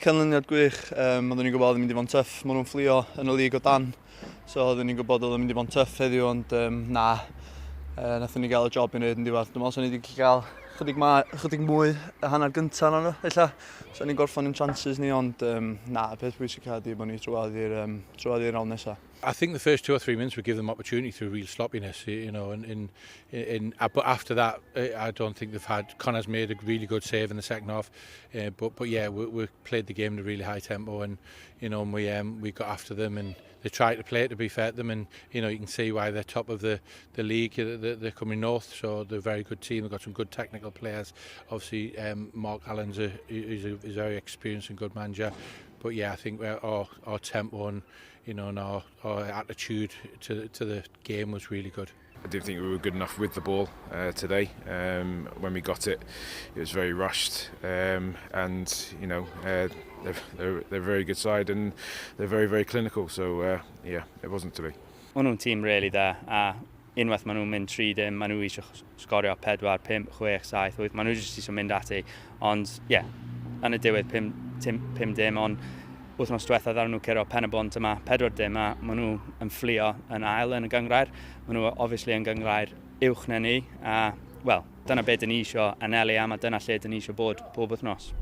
Canlyniad gwych, oeddwn ni'n gwybod oedd yn mynd i fod yn tough, maen nhw'n fflio yn y lig o dan, so oeddwn ni'n gwybod oedd yn mynd i fod yn tough heddiw, ond na, nathon ni gael y job i wneud yn diwedd. Dwi'n meddwl sa'n ni wedi cael chydig, ma, chydig mwy y hanner gyntaf na nhw, ella. So ni'n gorffan yn chances ni, ond na, y peth pwysicaf ydy bod ni trwodd i'r trwodd i'r round nesaf. I think the first 2 or 3 minutes we give them opportunity through real sloppiness, but after that, I don't think they've had. Connor's made a really good save in the second half, but yeah, we played the game at a really high tempo, and we got after them, and they tried to play it, to be fair to them, and you can see why they're top of the league. They're coming north, so they're a very good team. They've got some good technical players. Obviously, Mark Allen's a he's a, he's a very experienced and good manager. But yeah, I think our tempo and our attitude to the game was really good. I didn't think we were good enough with the ball today. When we got it, it was very rushed, and they're a very good side and they're very, very clinical. So yeah, it wasn't to be. Maen nhw'n tîm really dda a unwaith maen nhw'n mynd 3-0, maen nhw eisiau sgorio 4, 5, 6, 7, 8, maen nhw jyst eisiau mynd ati. Ond ie, yeah, yn y diwedd 5, 5-0, ond wythnos diwethaf ddaru nhw curo Pen-y-bont yma 4-0 a maen nhw yn fflio yn ail yn y gynghrair. Maen nhw obviously yn gynghrair uwch na ni a, wel, dyna beth dyn ni eisiau anelu am a dyna lle dyn ni eisiau bod pob wythnos.